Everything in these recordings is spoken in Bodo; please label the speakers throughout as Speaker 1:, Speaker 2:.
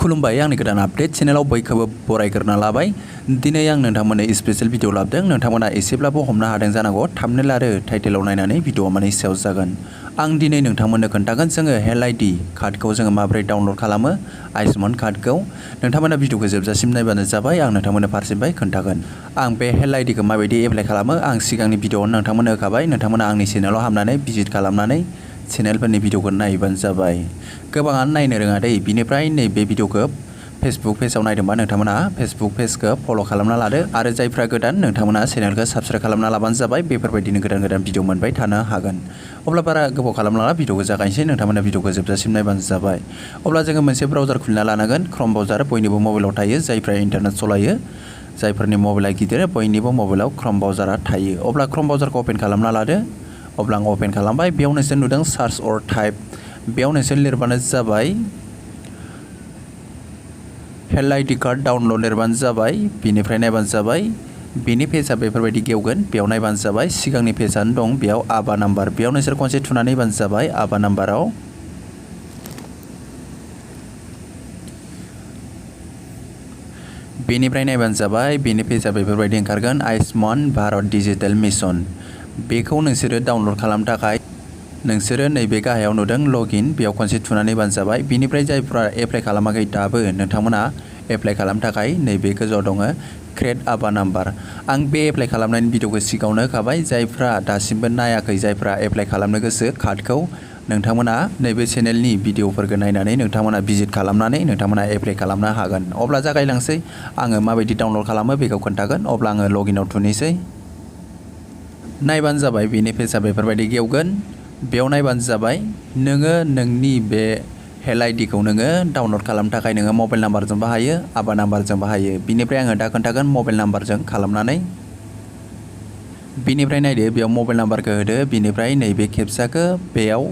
Speaker 1: खुलुमबाय आंनि गोदान आपडेट चेनेलाव बयखौबो बरायग्रोना लाबाय। दिनै आं नोंथांमोननो स्पेशल भिडिअ लाबोदों। नोंथांमोना एसेब्लाबो हमनो हादों जानांगौ थाम्बनेल आरो टाइटेलाव नायनानै भिडिअआ माने सायाव जागोन। आं दिनै नोंथांमोननो खोन्थागोन जोङो हेल्थ आइडि कार्डखौ जोङो माबोरै डाउनलड खालामो आयुष्मान कार्डखौ। नोंथांमोना भिडिअखौ जोबजासिम नायबानो जाबाय, आं नोंथांमोननो फारसेनिफ्राय खोन्थागोन। आं बे हेल्थ आइडिखौ माबायदि एप्लाइ खालामो आं सिगांनि भिडिअआव नोंथांमोननो होखाबाय। नोंथांमोना आंनि चेनेलाव हाबनानै भिजिट खालामनानै चेनेलफोरनि भिडिअखौ नायबानो जाबाय। गोबाङानो नायनो रोङा दै, बिनिफ्राय नैबे भिडिअखौ फेसबुक पेजाव नायदोंबा नोंथांमोना फेसबुक पेजखौ फल' खालामना लादो आरो जायफ्रा गोदान नोंथांमोना चेनेलखौ साबस्क्राइब खालामना लाबानो जाबाय। बेफोरबायदिनो गोदान गोदान भिडिअ मोनबाय थानो हागोन। अब्ला बारा गोबाव खालामनाला भिडिअखौ जागायनोसै, नोंथांमोना भिडिअखौ जोबजासिम नायबानो जाबाय। अब्ला जोङो मोनसे ब्राउजार खुलिना लानांगोन। क्रम ब्राउजार बयनिबो मबाइलाव थायो, जायफ्रा इन्टारनेट सलायो जायफोरनि मबाइला गिदिर बयनिबो मबाइलाव क्रम ब्राउजारा थायो। अब्ला क्रम ब्राउजारखौ अपेन खालामना लादो। अब्ला आं अपेन खालामबाय। बेयाव नोंसोर नुदों सार्च अर टाइप, बेयाव नोंसोर लिरबानो जाबाय हेल्थ आइडि कार्ड डाउनलड लिरबानो जाबाय। बिनिफ्राय नायबानो जाबाय बिनि पेजआ बेफोरबायदि गेवगोन, बेयाव नायबानो जाबाय। सिगांनि पेजआनो दं बेयाव आबा नाम्बार, बेयाव नोंसोर खनसे थुनानै नायबानो जाबाय। आबा नाम्बाराव बेनिफ्राय नायबानो जाबाय बेनि पेजआ बेफोरबायदि ओंखारगोन आयुष्मान भारत डिजिटेल मिशन। बेखौ नोंसोरो डाउनलड खालामनो थाखाय नोंसोरो नैबे गाहायाव नुदों लगइन, बेयाव खनसे थुनानै नायबानो जाबाय। बिनिफ्राय जायफ्रा एप्लाइ खालामाखै दाबो नोंथांमोना एप्लाइ खालामनो थाखाय नैबे गोजौआव दङ क्रिएट आबा नाम्बार। आं बे एप्लाइ खालामनायनि भिडिअखौ सिगाङावनो होखाबाय। जायफ्रा दासिमबो नायाखै, जायफ्रा एप्लाइ खालामनो गोसो कार्डखौ, नोंथांमोना नैबे चेनेलनि भिडिअफोरखौ नायनानै नोंथांमोना भिजिट खालामनानै नोंथांमोना एप्लाइ खालामनो हागोन। अब्ला जागायलांसै, आङो माबायदि डाउनलड खालामो बेखौ खोन्थागोन। अब्ला आङो लगइनाव थुनोसै। नायबानो जाबाय बेनि पेजआ बेफोरबायदि गेवगोन, बेयाव नायबानो जाबाय नोङो नोंनि बे हेल्थ आइडिखौ नोङो डाउनलड खालामनो थाखाय नोङो मबाइल नाम्बारजों बाहायो, आबा नाम्बारजों बाहायो। बिनिफ्राय आङो दा खोन्थागोन मबाइल नाम्बारजों खालामनानै। बिनिफ्राय नायदो बेयाव मबाइल नाम्बारखौ होदो, बिनिफ्राय नैबे खेबसाखौ बेयाव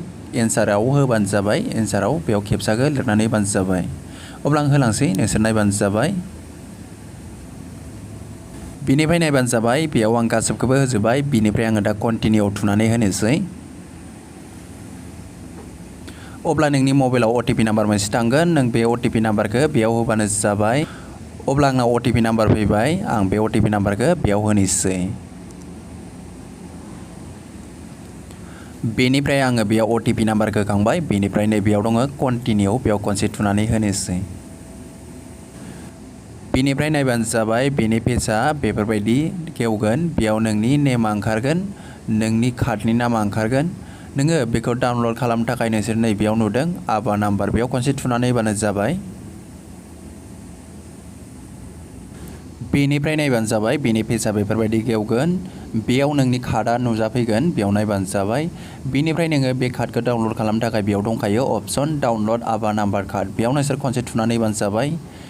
Speaker 1: एन्साराव होबानो जाबाय। एन्साराव बेयाव खेबसाखौ लिरनानै होबानो जाबाय। अब्ला आं होलांसै, नोंसोर नायबानो जाबाय। बिनिफ्राय नायबानो जाबाय बेयाव आं गासिबखौबो होजोबबाय। बिनिफ्राय आङो दा कन्टिनिउआव थुनानै होनोसै। अब्ला नोंनि मबाइलाव अटिपि नाम्बार मोनसे थांगोन, नों बे अटिपि नाम्बारखौ बेयाव होबानो जाबाय। अब्ला आंनाव अटिपि नाम्बार फैबाय, आं बे अटिपि नाम्बारखौ बेयाव होनोसै। बेनिफ्राय आङो बेयाव अटिपि नाम्बारखौ होखांबाय। बेनिफ्राय नैबेयाव दङ कन्टिनिउ, बेयाव खनसे थुनानै होनोसै। बिनिफ्राय नायबानो जाबाय बेनि पेजआ बेफोरबायदि गेवगोन, बेयाव नोंनि नेमा ओंखारगोन, नोंनि कार्डनि नामा ओंखारगोन। नोङो बेखौ डाउनलड खालामनो थाखाय नोंसोर नैबेयाव नुदों आबा नाम्बार, बेयाव खनसे थुनानै होबानो जाबाय। बेनिफ्राय नायबानो जाबाय बेनि पेजआ बेफोरबायदि गेवगोन, बेयाव नोंनि कार्डआ नुजाफैगोन, बेयाव नायबानो जाबाय। बेनिफ्राय नोङो बे कार्डखौ डाउनलड खालामनो थाखाय बेयाव दंखायो अप्सन डाउनलड आबा नाम्बार कार्ड, बेयाव नोंसोर खनसे थुनानै होबानो जाबाय।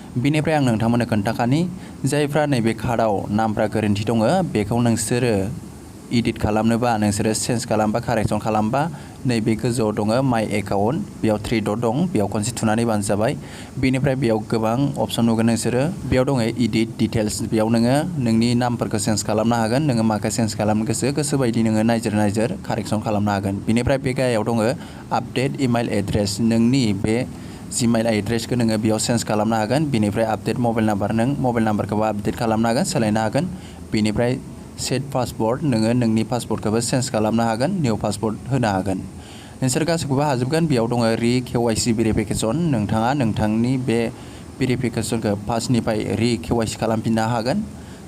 Speaker 1: बिनिफ्राय आं नोंथांमोननो खोन्थाखानि जायफ्रा नैबे कार्डआव नामफ्रा गोरोन्थि दङ बेखौ नोंसोरो इडिट खालामनोबा, नोंसोरो चेन्ज खालामबा, कारेक्सन खालामबा नैबे गोजौआव दङ माइ एकाउन्ट, बेयाव 3 डट दं, बेयाव खनसे थुनानै होबानो जाबाय। बेनिफ्राय बेयाव गोबां अप्सन नुगोन नोंसोरो, बेयाव दङ इडिट डिटेल्स, बेयाव नोङो नोंनि नामफोरखौ चेन्ज खालामनो हागोन। नोङो माखौ चेन्ज खालामनो गोसोबायदि नोङो नायजोर कारेक्सन खालामनो हागोन। बेनिफ्राय बे गाहायाव दङ आपडेट इमेल एड्रेस, नोंनि बे जिमेल एड्रेसखौ नोङो बेयाव चेन्ज खालामनो हागोन। बेनिफ्राय आपडेट मबाइल नाम्बार, नों मबाइल नाम्बारखौबो आपडेट खालामनो हागोन, सोलायनो हागोन। बेनिफ्राय सेट पासवर्ड, नोङो नोंनि पासवर्डखौबो चेन्ज खालामनो हागोन, निउ पासवर्ड होनो हागोन। नोंसोर गासैखौबो हाजोबगोन। बेयाव दङ रि केवाइसि भेरिफिकेसन, नोंथाङा नोंथांनि बे भेरिफिकेसनखौ फार्स्टनिफ्राय रि केवाइसि खालामफिननो हागोन,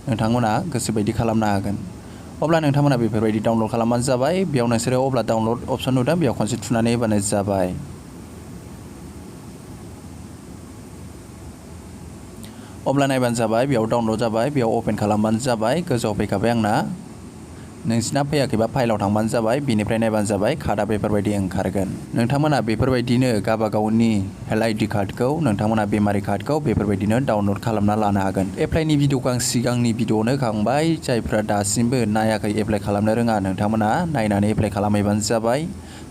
Speaker 1: नोंथांमोना गोसोबायदि खालामनो हागोन। अब्ला नोंथांमोना बेफोरबायदि डाउनलड खालामबानो जाबाय। बेयाव नोंसोरो अब्ला डाउनलड अप्सन नुदों, बेयाव खनसे थुनानै होबानो जाबाय। अब्ला नायबानो जाबाय बेयाव डाउनलड जाबाय, बेयाव अपेन खालामबानो जाबाय। गोजौआव फैखाबाय आंना, नोंसिना फैयाखैबा फाइलाव थांबानो जाबाय। बेनिफ्राय नायबानो जाबाय कार्डआ बेफोरबायदि ओंखारगोन। नोंथांमोना बेफोरबायदिनो गावबागावनि हेल्थ आइडि कार्डखौ, नोंथांमोना बेमारि कार्डखौ बेफोरबायदिनो डाउनलड खालामना लानो हागोन। एप्लाइनि भिडिअखौ आं सिगांनि भिडिअआवनो होखांबाय, जायफ्रा दासिमबो नायाखै, एप्लाइ खालामनो रोङा, नोंथांमोना नायनानै एप्लाइ खालामहैबानो जाबाय।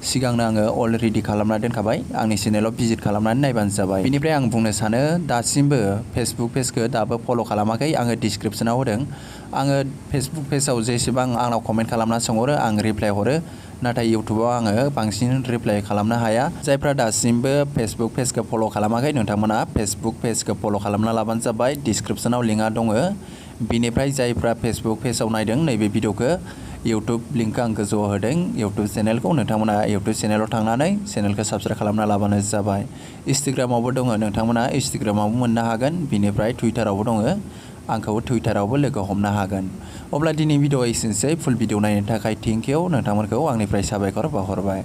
Speaker 1: सिगांनो आङो अलरेडि खालामना दोनखाबाय, आंनि चेनेलाव भिजिट खालामनानै नायबानो जाबाय। बेनिफ्राय आं बुंनो सानो दासिमबो फेसबुक पेजखौ दाबो फल' खालामाखै, आङो डिसक्रिपसनाव होदों। आङो फेसबुक पेजाव जेसेबां आंनाव कमेन्ट खालामना सोंहरो आं रिप्लाइ हरो। नाथाय इउटुबाव आङो बांसिन रिप्लाइ खालामनो हाया। जायफ्रा दासिमबो फेसबुक पेजखौ फल' खालामाखै नोंथांमोना फेसबुक पेजखौ फल' खालामना लाबानो जाबाय। डिसक्रिपसनाव लिंकआ दङ। बिनिफ्राय जायफ्रा फेसबुक पेजाव नायदों नैबे भिडिअखौ इउटुब लिंकखौ आं गोजौआव होदों। इउटुब चेनेलखौ नोंथांमोना इउटुब चेनेलाव थांनानै चेनेलखौ साबस्क्राइब खालामना लाबानो जाबाय। इन्सटाग्रामावबो दङ, नोंथांमोना इन्सटाग्रामावबो मोननो हागोन। बिनिफ्राय टुइटारावबो दङ, आंखौ टुइटारावबो लोगो हमनो हागोन। अब्ला दिनै भिडिअ एसेनोसै। फुल भिडिअ नायनो थाखाय थेंक इउ। नोंथांमोनखौ आंनिफ्राय साबायखर बावहरबाय।